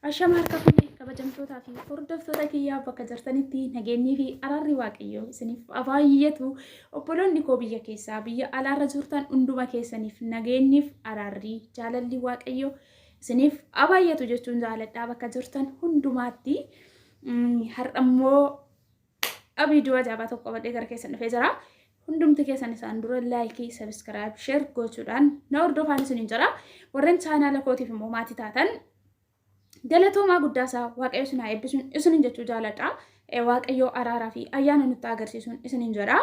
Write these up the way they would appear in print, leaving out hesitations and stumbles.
Ashama harka fuune kabajamtootaa fi hordoftoota kiyyaa bakka jirtanitti nageenyii fi araarri Waaqayyoo isiniif haa baay'atu. Obboloonni koo biyya keessaa biyya alaarra jirtan hunduma keessaniif nageenyiif araarri jaalalli Waaqayyoo isiniif haa baay'atu jechuun jaaladhaa bakka jirtan hundumaatti. Har'a immoo viidiyoo ajaa'ibaa tokko qabadhee gara keessan dhufee jira. Hundumti keessan isaan dura laayikii, sabiskiraayib, sheer gochuudhaan na hordofaan isiniin jira. Warreen chaanaala kootiif immoo maatii taatan galatoomaa guddaa isaa Waaqayyo isin haa eebbisuun isiniin jechuu jaaladha. Waaqayyo araaraa fi ayyaana nutti agarsiisuun isiniin jedha.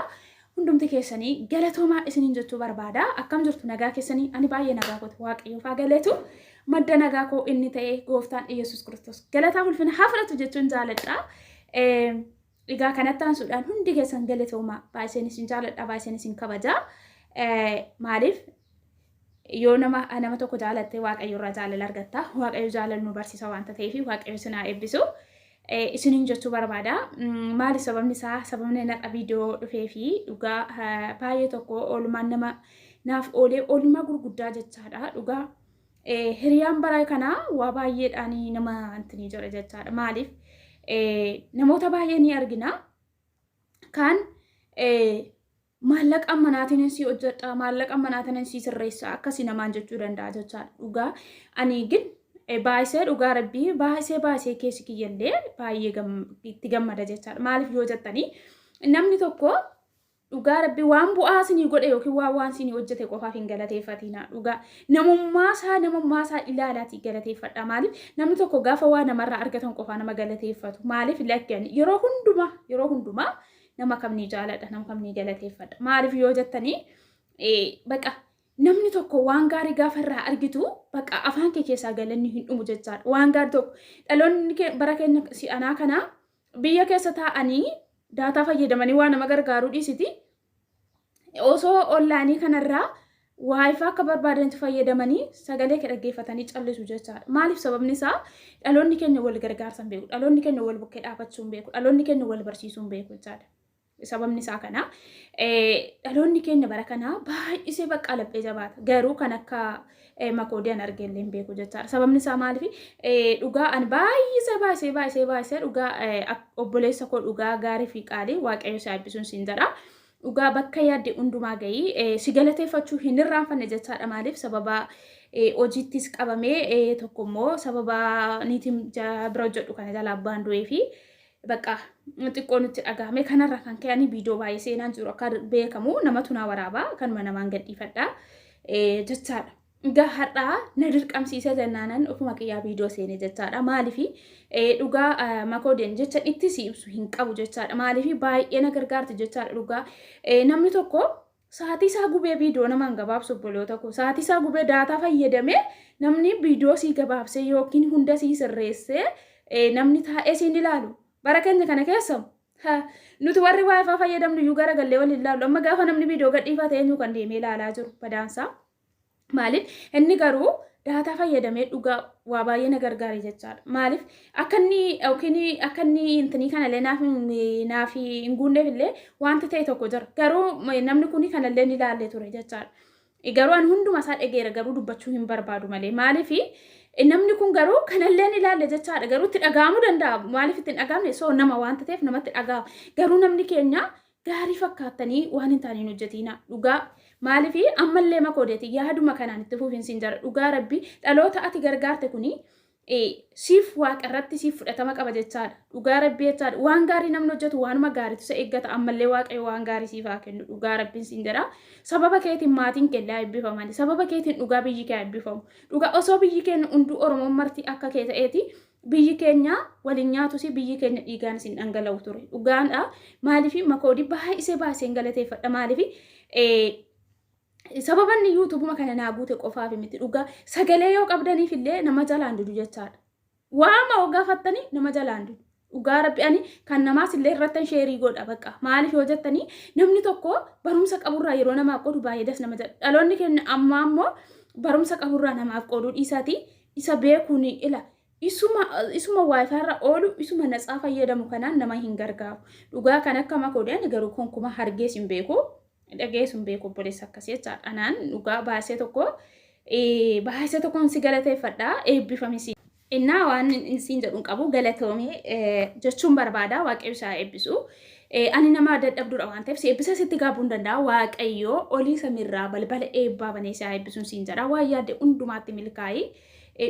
Hundumti keessanii galatoomaa isiniin jechuu barbaada. Akkam jirtu nagaa keessanii? Ani baay'ee nagaa kooti Waaqayyoof haa galatu. Madda nagaa koo inni ta'e gooftaan Iyyasuus Kiristoos galataa ulfina haa fudhatu jechuun jaaladha. Egaa kanatti aansuudhaan hundi keessan galatoomaa baay'iseen isin jaaladha baay'iseen isin kabaja. Maaliif yoo nama nama tokko jaalatte Waaqayyo irraa jaalala argatta. Waaqayyo jaalala nu barsiisa waanta ta'eef Waaqayyo isin haa eebbisu. Isiniin jechuu barbaada. Maali sababni isaa? Sababni naqa viidiyoo dhufee fi dhugaa baay'ee tokko oolmaan nama naaf oolee oolmaa gurguddaa jechaadha. Dhugaa hiriyaan bara kanaa waa baay'eedhaan nama antinii jedha jechaadha. Maaliif namoota baay'ee ni argina. Kaan maallaqa manaatiin si hojjedha, maallaqa manaatiin si sirreessa akkasii namaan jechuu danda'a jechaadha. Dhugaa ani gin baay'isee dhugaa rabbii baay'isee baay'isee keessi kiyyallee baay'ee itti gammada jechaadha. Maaliif yoo jettanii namni tokko dhugaa rabbii waan bu'aa isinii godhe yookiin waan waan isinii hojjete qofaaf hin galateeffatiina. Dhugaa namummaasaa namummaasaa ilaalaatii galateeffadha. Maaliif namni tokko gaafa waa namarraa argatan qofaa nama galateeffatu. Maaliif lakki yeroo hundumaa yeroo hundumaa nama kam ni jaaladha nama kam ni galateeffadha. Maaliif yoo jettanii baqa namni tokko waan gaarii gaafa irraa argitu baqa afaan kee keessaa galanni hin dhumu jechaadha. Waan gaarii tokko dhaloonni bara keenya si'anaa kanaa biyya keessa taa'anii daataa fayyadamanii waa nama gargaaruu dhiisiti. Osoo onlaayinii kanarraa waayifaa akka barbaadanitti fayyadamanii sagalee kee dhaggeeffatanii callisu jechaadha. Maaliif sababni isaa dhaloonni keenya wal gargaarsa hin beeku. Dhaloonni keenya wal bukkee dhaabachuu hin beeku. Dhaloonni keenya wal barsiisuu hin beeku jechaadha. Sababni isaa kana. Dhaloonni keenya bara kanaa baay'isee baqqaa laphee jabaata. Garuu kan akka makoodii an argeellee hin beeku jechaadha. Sababni isaa maaliif dhugaa an baay'isee baay'isee baay'isee baay'isee dhugaa obboleessa koo dhugaa gaarii fi qaalii Waaqayyo si eebbisuun siin jedha. Dhugaa bakka yaadde hundumaa gahii si galateeffachuu hin irraanfanne jechaadha. Maaliif sababa hojiittis qabamee tokko immoo sababa niitiin bira hojjedhu kana jala abbaan du'ee fi bakka xiqqoo nutti dhagahame kanarra kan ka'e ani viidiyoo baay'ee seenaan jiru akka beekamu namatu naa waraabaa kanuma namaan gadhiifadha jechaadha. Egaa har'aa na dirqamsiisee jennaanan ofuma kiyyaa viidiyoo seene jechaadha. Maaliif dhugaa makoodeen jecha itti si ibsu hin qabu jechaadha. Maaliif baay'ee na gargaarti jechaadha dhugaa. Namni tokko sa'aatii isaa gubee viidiyoo namaan gabaabsu obboloota koo sa'aatii isaa gubee daataa fayyadamee namni viidiyoo sii gabaabsee yookiin hunda sii sirreessee namni taa'ee siin ilaalu. Bara keenya kana keessa nuti warri waayifaa fayyadamnu iyyuu garagallee wal hin ilaallu. Amma gaafa namni viidiyoo gadhiifate eenyu kan deemee ilaalaa jiru badaansaa. Maaliif inni garuu daataa fayyadamee dhugaa waa baay'ee na gargaare jechaadha. Maaliif akka inni yookiin akka inni intinii kanallee naaf naaf hin guunneef illee wanti ta'e tokko jira. Garuu namni kun kanallee ni ilaallee ture jechaadha. Garuu ani hunduma isaa dhageera garuu dubbachuu hin barbaadu malee. Maaliif namni kun garuu kanallee ni ilaalle jechaadha. Garuu itti dhaga'amuu danda'a. Maaliif itti hin dhaga'amne? So nama waanta ta'eef namatti dhaga'ama. Garuu namni keenya gaarii fakkaattanii waan hin taane hin hojjetiina dhugaa maaliif ammallee makoodeeti yaaduma kanaan itti fufiinsi hin jira dhugaa rabbi dhaloota ati gargaarte kuni siif waaqa irratti siif fudhatama qaba jechaadha dhugaa rabbi jechaadha waan gaarii namni hojjetu waanuma gaariitu isa eeggata ammallee waaqayyo waan gaarii siif haa kennu dhugaa rabbiin siin jedha sababa keetiin maatiin kee haa eebbifamani sababa keetiin dhugaa biyyi kee haa eebbifamu dhugaa osoo biyyi keenya hunduu oromoon marti akka kee ta'eeti Biyyi keenya waliin nyaatus biyyi keenya dhiigaanis hin dhangala'u ture. Dhugaadha. Maaliif makoodii baay'isee baay'iseen galateeffadha. Maaliif sababa inni yuutuubuma kana naa guute qofaaf miti dhugaa sagalee yoo qabdaniif illee nama jalaan didu jechaadha. Waama yoo gaafattanii nama jalaan didu. Dhugaa rabbi ani kan namaas illee irrattan sheerii godha bakka. Maaliif yoo jettanii namni tokko barumsa qaburraa yeroo namaaf qoodu baay'ee das nama jedha. Dhaloonni keenya ammaa immoo barumsa qaburraa namaaf qooduu dhiisaatii isa beekuun ila isuma isuma wifi irra oolu isuma natsaa fayyadamu kanaan nama hin gargaaru. Dhugaa kan akka makoodhaan garuu konkuma hargees hin beeku dhagees hin beeku obboleessa akkasii jechaadha. Anaan dhugaa baasee tokko baasee tokkoon si galateeffadha eebbifamis. Innaa waan siin jedhu hin qabu galatoomee jechuun barbaada waaqayyo isaa eebbisu. Ani nama dadhabduudha waan ta'eef si eebbisa sitti gaabuu hin danda'a. Waaqayyo olii samiirraa balbala eebbaa banee si haa eebbisuun siin jedha. Waan yaadde hundumaatti milkaa'i.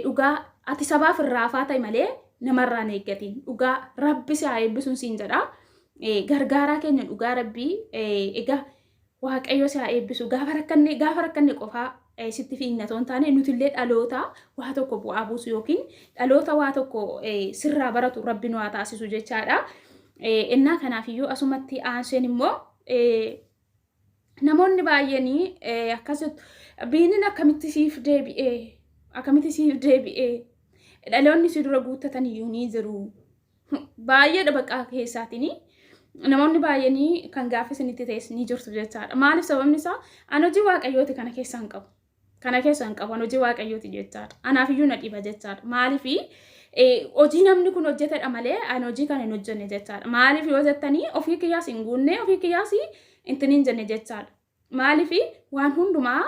Dhugaa ati sabaaf irraa hafaa ta'i malee namarraa hin eeggatiin. Dhugaa rabbi si haa eebbisuun siin jedha. Gargaaraa keenya dhugaa rabbii egaa Waaqayyo si haa eebbisu. Gaafa rakkanne gaafa rakkanne qofaa sitti fiigna otoo hin taane nutillee dhaloota waa tokko bu'aa buusu yookiin dhaloota waa tokko sirraa baratu rabbi nu haa taasisu jechaadha. Innaa kanaafiyyuu asumatti aanseen immoo namoonni baay'een akkas jettu biinin akkamitti siif deebi'ee akkamitti siif deebi'ee dhaloonni si dura guuttatan iyyuu ni jiru. Baay'eedha bakka keessaatiin namoonni baay'een kan gaaffii isinitti ta'es ni jirtu jechaadha. Maaliif sababni isaa an hojii waaqayyooti kana keessaa hin qabu. Kana keessaa hin qabu an hojii waaqayyooti jechaadha. Anaaf iyyuu na dhiba jechaadha. Maaliif hojii namni kun hojjetedha malee an hojii kana hin hojjenne jechaadha. Maaliif yoo jettanii ofii kiyyaas hin guunne ofii kiyyaas intin hin jenne jechaadha. Maaliif waan hundumaa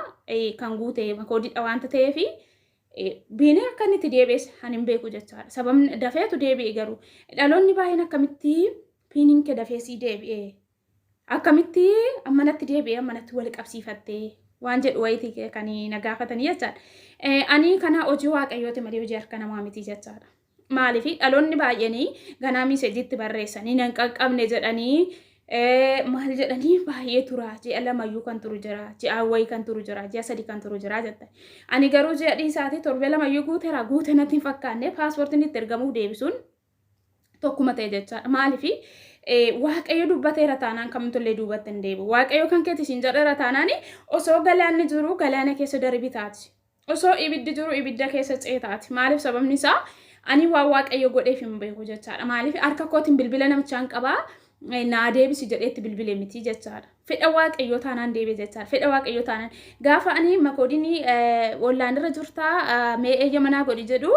kan guute makoodidha waanta ta'eef biinee akka inni itti deebi'es ani hin beeku jechaadha. Sababni dafeetu deebi'e garuu dhaloonni baay'een akkamitti piiniin kee dafee sii deebi'e akkamitti ammanatti deebi'e ammanatti wal qabsiifatte waan jedhu wayitii kan na gaafatanii jechaadha. Ani kana hojii waaqayyooti malee hojii harka namaa miti jechaadha. Maaliif dhaloonni baay'een ganaa miiseejiitti barreessanii nan qaqqabne jedhanii maal jedhanii baay'ee tura ji'a lamayyuu kan turu jira ji'a wayii kan turu jira ji'a sadi kan turu jira jette. Ani garuu ji'a dhiisaatii torbee lamayyuu guuteera guute natti hin fakkaanne paaspoortiin itti ergamuuf deebisuun tokkuma ta'e jechaadha. Maaliif Waaqayyo dubbateera taanaan kamtullee duubatti hin deebi'u. Waaqayyo kan keeti siin jedheera taanaan osoo galaanni jiru galaana keessa darbi taati. Osoo ibiddi jiru ibidda keessa ceetaati. Maaliif sababni isaa ani waan Waaqayyo godheef hin beeku jechaadha. Maaliif harka kootiin bilbila namichaan qabaa naa deebisi jedheetti bilbile miti jechaadha. Fedha Waaqayyoo taanaan deebi'e jechaadha. Fedha Waaqayyoo taanaan gaafa ani makoodinii onlaayinirra jirtaa mee eeyyama naa godhi jedhu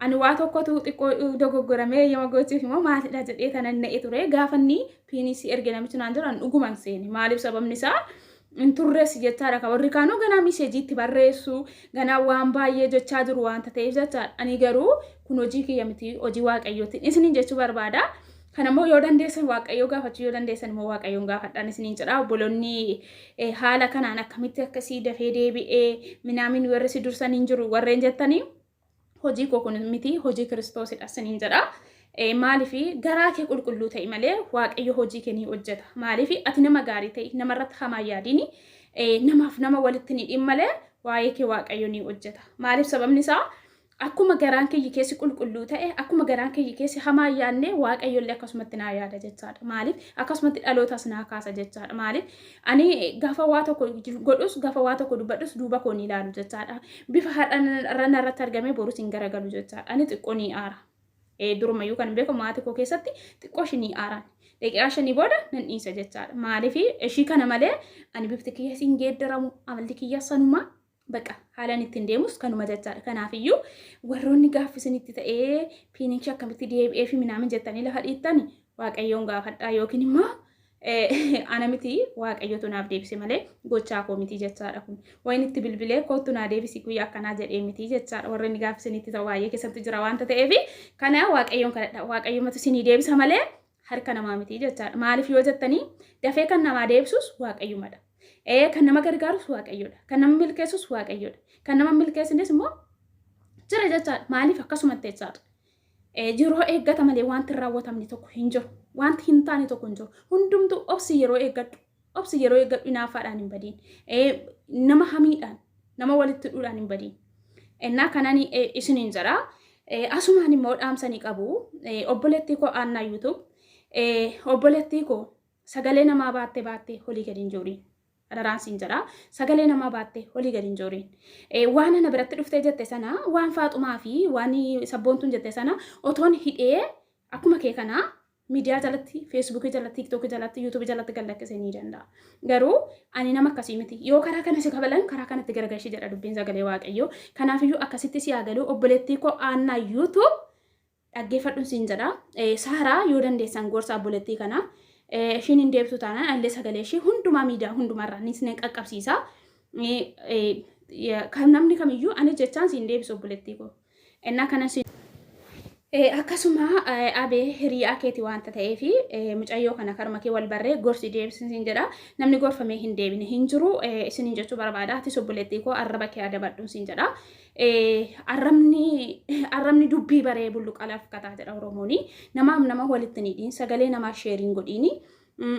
ani waa tokkotu xiqqoo dogoggoramee eeyyama gochuuf immoo maalidha jedhee tanan na'e ture. Gaafa inni piinisii erge namichi naan jedhu ani dhuguman seene. Maaliif sababni isaa hin turres jechaadha. Kan warri kaanuu ganaa miseejiitti barreessu ganaa waan baay'ee jechaa jiru waanta ta'eef jechaadha. Ani garuu kun hojii kiyya miti hojii waaqayyooti isiniin jechuu barbaada. Kana immoo yoo dandeessan waaqayyoo gaafachuu yoo dandeessan immoo waaqayyoon gaafadhaan isiniin jedha. Obboloonni haala kanaan akkamitti akkasii dafee deebi'ee minaamin warri si dursan hin jiru warreen jettanii hojii koo kun miti hojii kiristoosidha isiniin jedha. Maaliif garaa kee qulqulluu ta'i malee waaqayyo hojii kee ni hojjeta. Maaliif ati nama gaarii ta'i namarratti hamaa yaadiini namaaf nama walitti ni dhimma malee waa'ee kee waaqayyo ni hojjeta. Maaliif sababni isaa akkuma garaan kiyyi keessi qulqulluu ta'e akkuma garaan kiyyi keessi hamaa yaadne waaqayyo illee akkasumatti naa yaada jechaadha. Maaliif akkasumatti dhalootas naa kaasa jechaadha. Maaliif ani gaafa waa tokko godhus gaafa waa tokko dubbadhus duuba koo ni ilaalu jechaadha. Bifa har'a narratti argame borus hin garagalu jechaadha. Ani xiqqoo ni aara. Durumayyuu kan beeku maatii koo keessatti xiqqoo ishii ni aaraan. Daqiiqaa shanii booda nan dhiisa jechaadha. Maaliif ishii kana malee ani bifti kiyya hin geeddaramu amalli kiyya sanuma baqa haalaan ittiin deemus kanuma jechaadha. Kanaafiyyuu warroonni gaaffi isinitti ta'ee piinichi akkamitti deebi'ee fi minaamin jettanii lafa dhiittani waaqayyoon gaafadhaa yookiin immoo ana miti waaqayyotu naaf deebise malee gochaa koo miti jechaadha kun. Wayin itti bilbilee koottu naa deebisi guyyaa akkanaa jedhee miti jechaadha. Warri inni gaafa isinitti ta'u baay'ee keessattu jira waanta ta'eef kana waaqayyoon kadhadha. Waaqayyomatu isinii deebisa malee harka namaa miti jechaadha. Maaliif yoo jettanii dafee kan namaa deebisus waaqayyomadha. Kan nama gargaarus waaqayyoodha. Kan nama milkeessus waaqayyoodha. Kan nama milkeessines immoo jira jechaadha. Maaliif akkasumatti jechaadha. Yeroo eeggata malee wanti hin raawwatamne tokko hin jiru. Wanti hin taane tokko hin jiru. Hundumtuu obsi yeroo eeggadhu. Obsi yeroo eeggadhu hinaaffaadhaan hin badiin. Nama hamiidhaan, nama walitti hidhuudhaan hin badiin. Innaa kanan isiniin jedha. Asumaan immoo dhaamsa ni qabu. Obboleettii koo Aannaa YouTube. Obboleettii koo sagalee namaa baattee baattee olii gadi hin jooriin. Adaraan siin jedha. Sagalee namaa baattee olii gadi hin jooriin. Waan ana biratti dhuftee jette sana waan faaxumaa fi waan sabboontuun jette sana otoon hidhee akkuma kee kanaa miidiyaa jalatti, feesbuukii jalatti, tiiktookii jalatti, yuutuubii jalatti gad lakkisee ni danda'a. Garuu ani nama akkasii miti. Yoo karaa kana si kabalan karaa kanatti garagalchi jedha dubbiin sagalee waaqayyoo. Kanaafiyyuu akkasitti si haa galu obboleettii koo Aannaa YouTube dhaggeeffadhun siin jedha. Saaraa yoo dandeessan gorsa obboleettii kana ishiin hin deebtu taanaan allee sagalee ishii hundumaa miidiyaa hundumarraa ni isin qaqqabsiisa. Kan namni kamiyyuu ani jechaan siin deebisu obboleettii koo. Innaa kana siin. Akkasuma Abee hiriyaa keeti waanta ta'eef mucayyoo kana karuma kee wal barree gorsi deebisi siin jedha. Namni gorfamee hin deebine hin jiru isiniin jechuu barbaada. Atis obboleettii koo arraba kee adabadhu siin jedha. Arrabni arrabni dubbii baree bulluqa lafkataa jedha Oromooni. Namaaf nama walitti hin hidhiin, sagalee namaa sheeriin godhiini.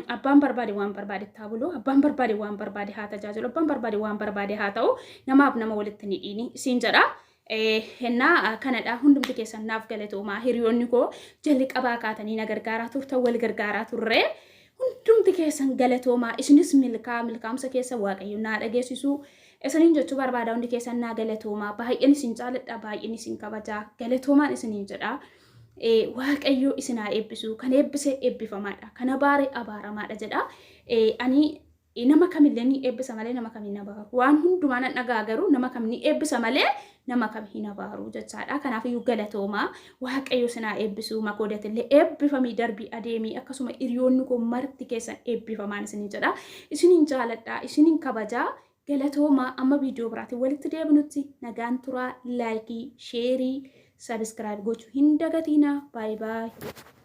Abbaan barbaade waan barbaade haa bulu, abbaan barbaade waan barbaade haa tajaajilu, abbaan barbaade waan barbaade haa ta'u, namaaf nama walitti hin hidhiini siin jedha. Hennaa kanadha, hundumti keessan naaf galatoomaa. Hiriyoonni koo jalqabaa kaatanii na gargaaraa turtan, wal gargaaraa turre. Hundumti keessan galatoomaa. Isinis milkaa milkaa'umsa keessa Waaqayyo naa dhageessisu. Isiniin jechuu barbaada, hundi keessan naa galatoomaa. Baay'een isin jaaladha, baay'een isin kabajaa. Galatoomaan isiniin jedha. Waaqayyo isin haa eebbisu. Kan eebbise eebbifamaadha. Kan abaare abaaramaadha jedha. Ani nama kamillee ni eebbisa malee nama kam hin abaaru. Waan hundumaa nan dhagaa, garuu nama kam ni eebbisa malee nama kam hin abaaru jechaadha. Kanaafiyyuu galatoomaa, Waaqayyo isin haa eebbisu. Makoodatillee eebbifamii darbii adeemii, akkasuma hiriyoonni koo marti keessan eebbifamaan isiniin jedha. Isiniin jaaladha, isiniin kabajaa. Galatoomaa, amma viidiyoo biraatiin walitti deebinutti nagaan turaa. Like, share, subscribe gochuu hin dagatiinaa. Baay'ee baay'ee.